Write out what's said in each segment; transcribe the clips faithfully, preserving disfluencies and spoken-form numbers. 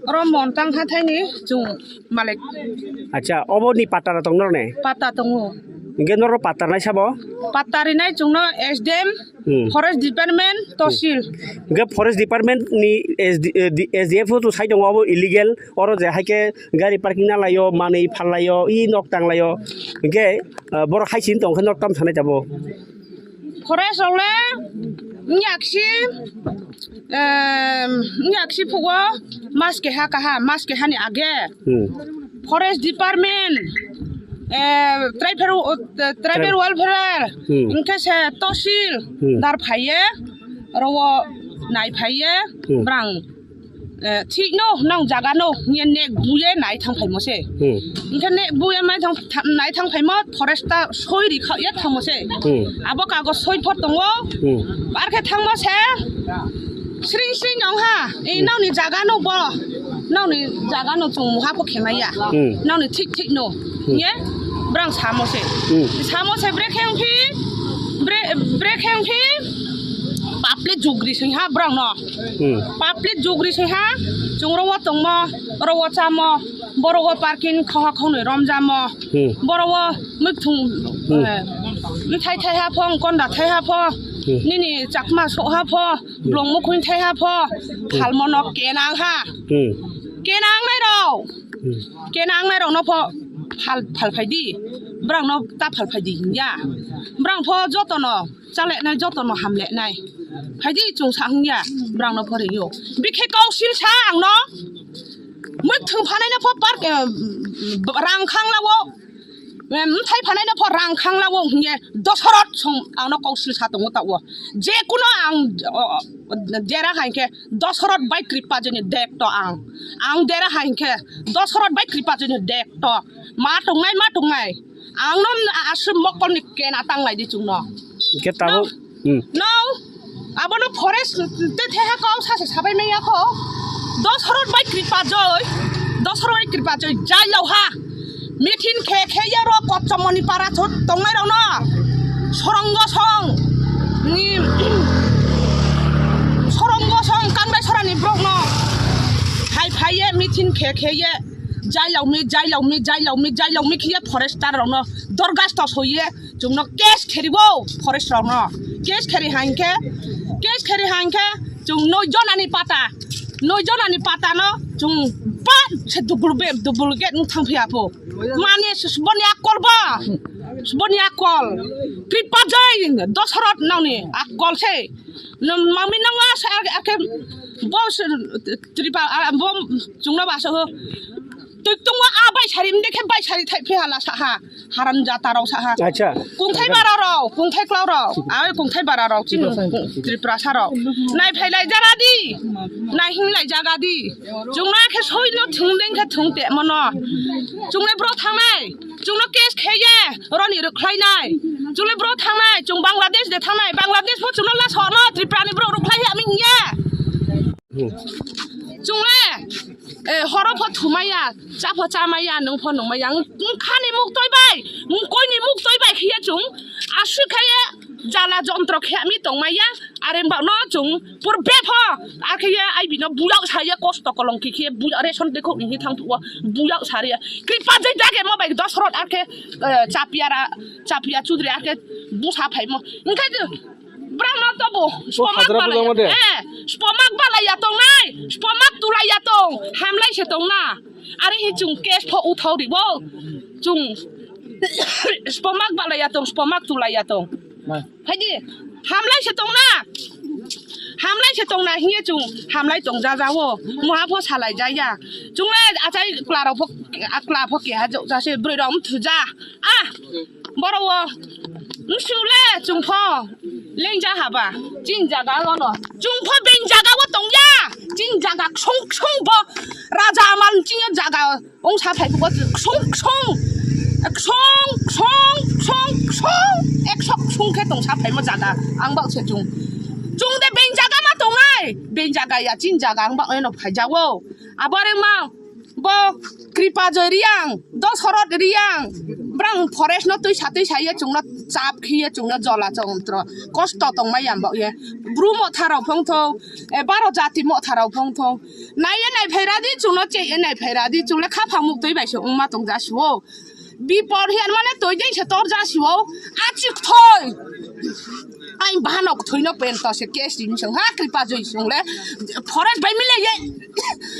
Oro Montang hathaini chwng malik. Acha, obo ni patara tong norne? Pata tongo. Hingke noro patar nai sabo? Patar rinai chwngno S D M, Hmm. Forest Department, Tosil. Hingke Forest Department ni S D, eh, di-, S D F o to sai tongo, obo illegal. Oro je haike gari parking na laio, manui phan laio, i nok tang laio. Hingke, eh, borok hai sin tong khe nok tam sanai tabo? Forest rok le wngya kisi, em, wngya kisi phugo mas keha kaha, mas keha ni age. Hmm. Forest Department, eh, tribal, eh, tribal Trib- welfare, Hmm. Hingke se Tosil, Hmm. Dar phaiye, oro o nai phaiye, Hmm. Brang, eh, thik no, nang jaga no, hingye nek buye nai thang phaimo se. Hmm. Hingke nek buye mai thang, tha-, nai thang phaimo, forest ta soi ri kha ye thangmo se. Hmm. Abo kago soi phot tongo. Hmm. Ar khe thangmo se, sring sring nong ha, e Hmm. Nang ni jaga no bo, nang ni jaga no chwng muha pho khemaya. Hmm. Nang ni thik thik no. Hmm. Ye, brang samo se. Hmm. Samo se bre kheng phi, bre, bre kheng phi, public jugri sing ha brang no. Hmm. Public jugri sing ha, chwng ro wo tongmo, ro wo chamo, boro wo parking khoha khongnwi romjamo. Hmm. Boro wo mwthung, Hmm. eh, mithai thai ha pho, konda thai ha pho, Hmm. Nini chakma so ha pho, Hmm. Blong mukhung thai ha pho, Hmm. Phalmo no kenang ha. Hmm. Kenang nai ro. Hmm. Kenang nai rok no pho phal, phal phai di. Brang no ta phal phai di ya. Brang pho joto no chale nai, joto no hamle nai. Phai di chwng sa hung ya. Brang no pho ri yo. Bikhe kau sil sa ang no. Mwthung phanai no pho park, eh, rang khang la wo. Em, mthai phanai no pho rang khang la wo hung ye. Dosarot song ang no kau sil sa tongo ta wo. Je kuno ang, o, o, jera hai khe Dosarot bai kripa jeni dek to ang. Ang dera hai khe Dosarot bai kripa jeni dek to. Ma tongnai, ma tongnai. Ang no aswk mokol ni kena tang lai di chwng no. Hingke tabuk, No. Hmm. No. Abono forest te theha kau sa se sabai maya kho. Dosarot bai kripa joi. Dosarot bai kripa joi. Jai lau ha. Mithin khe khe ya ro Kotchomoni para chot tongnai rok no. Sorongo song. Ni, sorongo song kanglai sorani brok no. Hai phai ye mithin khe khe ye. Jai lau mi, jai lau mi, jai lau mi, jai lau mi khe ye forester rok no. Dorgas to soi ye. Chwngno case kheri bo forest rok no. Case kheri hain khe, case kheri hain khe chwng noi jonani pata, noi jonani pata no chwng ba se dubul be, dubul gate wng thang phiya po. Mani boni akol ba, boni akol. Kripa jai Dosarot nangni akol se. Mami nang asa ake bo se tripa, bo chwngno ba so. Twi tongwa a bai sari mde khe bai sari thai phi hala sa ha. Haram jata rok sa ha. Acha. Kungthai bara rok, kungthai klau rok. Awe kungthai bara rok chini Tripura sa rok. Nai phai lai jara di. Nai hing lai jaga di. Chwngno khe soi no thung deng khe thung te mono. Chwngle bro thangnai. Chwngno case khe ye. Roni rwkhlai nai. Chwngle bro thangnai. Chwng Bangladesh de thangnai. Bangladesh bo chwngno la sono Tripura ni bro rwkhlai ya mi hing ye. Hmm. Chwngle, eh, horo pho thumaya, cha pho chamaya, nung pho nungmaya. Ng-, ngkhani muktwi bai, ng koini muktwi bai khiya chwng, aswk khaya jala jontro khaya mi tongmaya, are ba no chwng pur be pho, akhe ya ai bino buyak saya kosto kolong ki khiya buyak ration dekho ni thang tuwa, buyak sariya. Kripa jai dage mo bai Dosarot akhe, eh, chapia ra, chapia chudri akhe busa phaimo. Ngkha Brang no tobo, spomak hajra balai bujang ya-, mode? Eh, spomak balai ya tong nai, spomak tulai ya tong, hamlai se tong na. Are hi chwng case pho uthau ribo, chwng spomak balai ya tong, spomak tulai ya tong. Nai. Phaidi, hamlai se tong na, hamlai se tong na, hiye chwng hamlai tong ja ja wo, muha pho salai ja ya. Chwng le achai kla rok pho, a kla pho keha jok ja se, broi rok um thu ja. Ah, boro wo, msule, chwng pho. Leng ja haba, chini jaga o no. Chwng pho beng jaga o tong ya. Chini jaga ksong ksong bo. Raja amal chini jaga ong sa phai bo ksong ksong. Ksong, ksong, ksong, ksong. Ekso ksong khe tong sa phai mo jaga. Ang bak se chwng. Chwng de beng jaga ma tong nai. Beng jaga ya chini jaga ang bak no phai ja o. Abo reng ma. Bo Kripajoy Reang, Dosoroth Reang, brang forest no twisa twisa ye chwngno chap khiye chwngno jola chongtro kosto tongmai yam bo ye. Bru motha rok phongtho, e, baro jati motha rok phongtho. Nai ye nai phaira di chwngno che ye nai phaira di chwngle khaphang muk twi bai se wngma tong ja suo. Bipor hiyan mane twi dei se tor ja suo. Achik thoi. Ai bahanok thwino pento se case rim song ha Kripajoy song le forest bai mile ye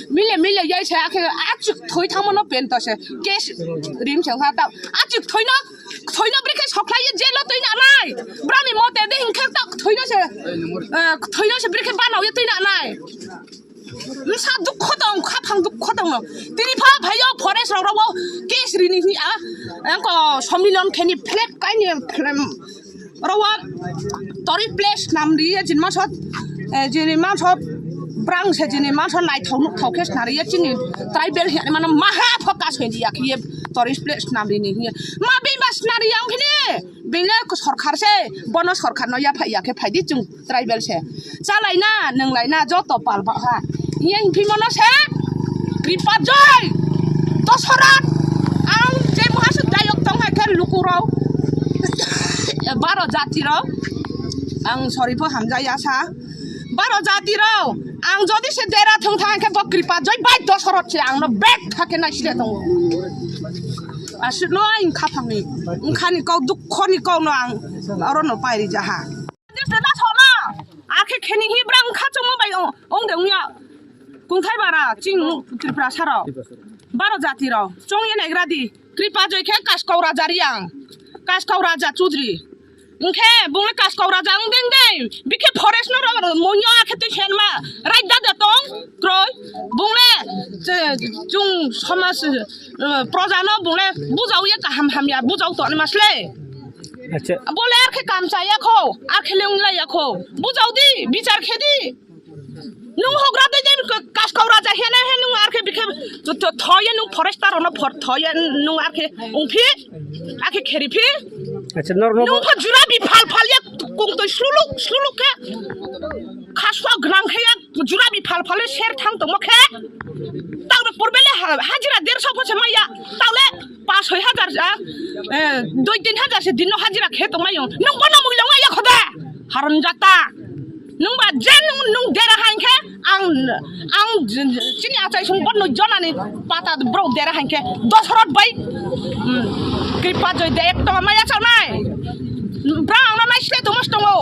mile mile ye se akhe achik thwi thamo no pento se case rim song ha ta achik thwino thwino brekhe sokhlai ye jail o twi na nai brani mote de hinkhe ta thwino se eh, thwino se brekhe bana ye twi na nai. Msa dukho tong, khaphang dukho tong no. Tini pha phaio forest rok rogo case rini hi a. Angko somilon kheni flag kaini flag rogo tori place nam ri ye jin masot, eh, jini masot brang se jini masot naithok nuthok khe snari ye chini tribal hi mano maha focus hoi di ya khe ye tori place nam rini hi. Ma bima snari yang khini. Bini sorkar se, bono sorkar no yaphai ya khe phai di chwng tribal se. Chalai na, nwnglai na, joto pal ba ha. Hiya himphimo no se, Kripajoy, Dosoroth, ang je muha se dayok tong hai khe luku rok, baro jati rok, ang sorry pho hamjaya sa. Baro jati rok, ang jodi se dera thung thang khe bo Kripajoy bai Dosoroth se ang no bek thake nai sile tongo. Aswk no ang khaphang ni, wngkha ni kok dukho ni kok no ang oro no pairi jaha. Desa da sona, akhe kheni hi brang kha chungma bai ong, ong de ongya. Kungthai bara, ching Tripura saro. Baro jati rok, chong ye naigra di. Kripajoy khe Kaskau Raja Reang. Kaskau Raja Chudri. Hwnkhe bungni Kaskau Raja wng deng deng. Bikhe forest no rw, muiyo akhe twi senma. Raida de tong, kroi. Bungni, che, chung somaj, eh, proja no bungni bujau ye kaham hamya, bujau to ani masle. Acha. Bole arkhe kam chaya kho, arkhe le wng laya kho. Bujau di, bichar khe di. Nung hogra dei dei Kaskau Raja hene he nung arkhe bikhe to, to, thoye nung forester ono for thoye nung arkhe ungphi akhe kheri phi. Acha, nor, nor, nung pha jura bi phal phal ya kung to suluk suluk khe khaswa gnang khe ya jura bi phal phal ser thang tongmo khe tang purbele ha-, hajira derso pho se maya tang le pas soi hajar ja, eh, doi tin hajar se dinno hajira khe tongmai yo. Nung bono muilong ya khoda. Haron jata. Nung ba je nung, nung dera hain khe ang, ang j-, j-, chini achai sung bono jonani pata bro dera hain khe Dosoroth bai, hmm, Kripajoy de ekdom maya chawnai. Bro ang no naisle tumus tongo.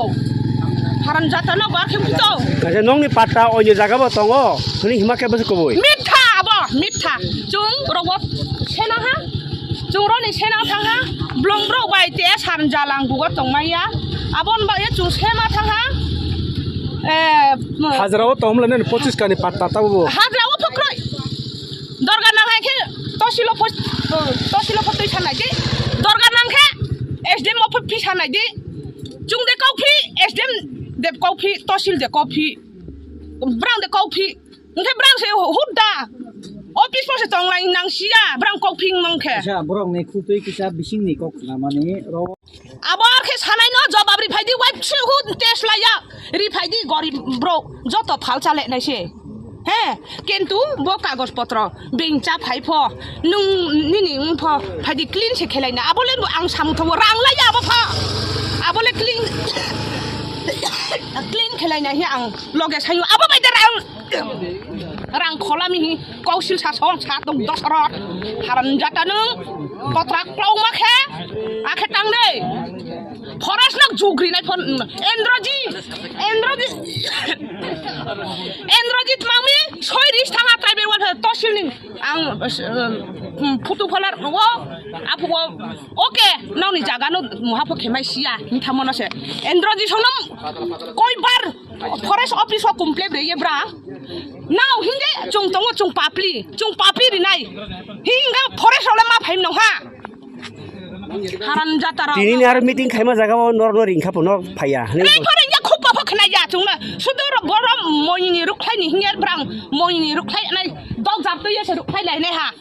Haron jata no ba khe to. Acha nongni patta oini jaga bo tongo. Hini hima khe bwswk kubui. Mitha abo, mitha. Chung rogo sena ha. Chung roni sena thang ha. Blong bro bai te san jalang bugo tongmaya. Abon ba ye chung sema thang ha. Eh, mo- Hajra o tongmla nani pochis kani patta tabo bo. Hajra o phokroi. Dorga nang hai khe tosilo pho-, tosilo pho twi sanai di. Dorga nang khe S D M o pho phi sanai di. Chung de kau phi, S D M de kau phi, tosil de kau phi. Brang de kau phi. Hwnkhe brang se hudda. Office pho se tonglai nang siya, brang kok phing mang khe. Kisa borok ni khutui kisa bising ni kok khna mani ro. Abo ar khe sanai no jobab ri phai di, wai se hud test laiya. Ri phai di gorib bro, joto phal chale nai se. He, kintu bo kagoj potro beng cha phai pho, nung nini wng pho, phai di clean se khelai na. Abo le ang samung thango, rang laiya abo pho. Abo le clean, clean khelai na he ang loge sayo. Abo bai da rang. Rang kholami hi kausil sa song sa tong Dosoroth. Haram jata nung. Kotra klong ma khe. Akhe tang de. Forest nok jugri nai phon. Endroji. Endroji. Endroji tmangmi soi ris thanga tribal welfare tosil ning. Ang, um, photo pholar wo. Apu wo. Oke. Nokni jaga no muha pho khemai siya. Ni thamono se. Endroji sonom. Koi bar. Forest office o complain re ye bra. Nao hinge chung tongo chung papli, chung papli rinai. Hinga forest ole ma phaim nong ha. Haran jata rao. Tini ni aro meeting khaima jaga o nor nor ringkha po nor phaya. Re pore ya khub pa khna ya chung na. Sudur boro moini rukhlai ni hinge brang moini rukhlai nai dog jab to ye se rukhlai lai nai ha.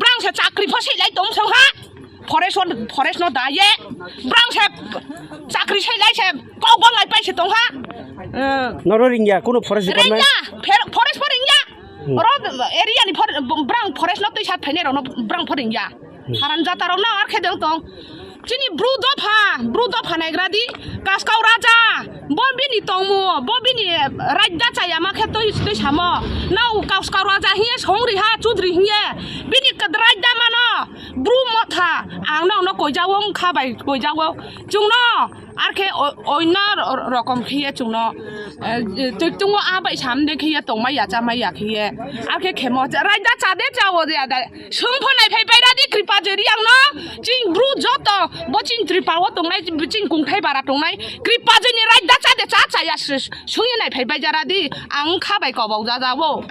Brang se chakri pho sei lai tong song ha. Forest, forest no da ye. Brang se chakri sai lai se. Kok bang lai pai se tong ha. Eh. Noro ringya, kuno forest department? Ringya, fer-, forest pa ringya. Hmm. Oro area ni for-, brang forest no twi sat phainai rok no brang phoring ya. Hmm. Haram jata rok no ar khe deng tong. Chini bru dopha, bru dopha naigra di, Kaskau Raja, bo bini tongmu, bo bini raida chaya ma khe twi, twi samo. Nau Kaskau Raja hiye songri ha, Chudri hiye, bini raida mano, bru motha, ang no, no koijawo, wngkha bai koijawo. Chwngno, ar khe o-, oino ro-, rokom khiye chwngno, eh, twi tungo a bai sam de khiye tongmai ya, chamai ya khiye. Ar khe khemo, raida cha de, chawo de, ada. Sung pho nai phai bai ra di Kripa Joi Reang no, chini bru joto, bo chini Tripura o tongnai, chini kungthai bara tongnai, Kripa Joi ni raida cha de cha cha ya, sung ye nai phai bai ja ra di, ang kha bai kobok ja ja o.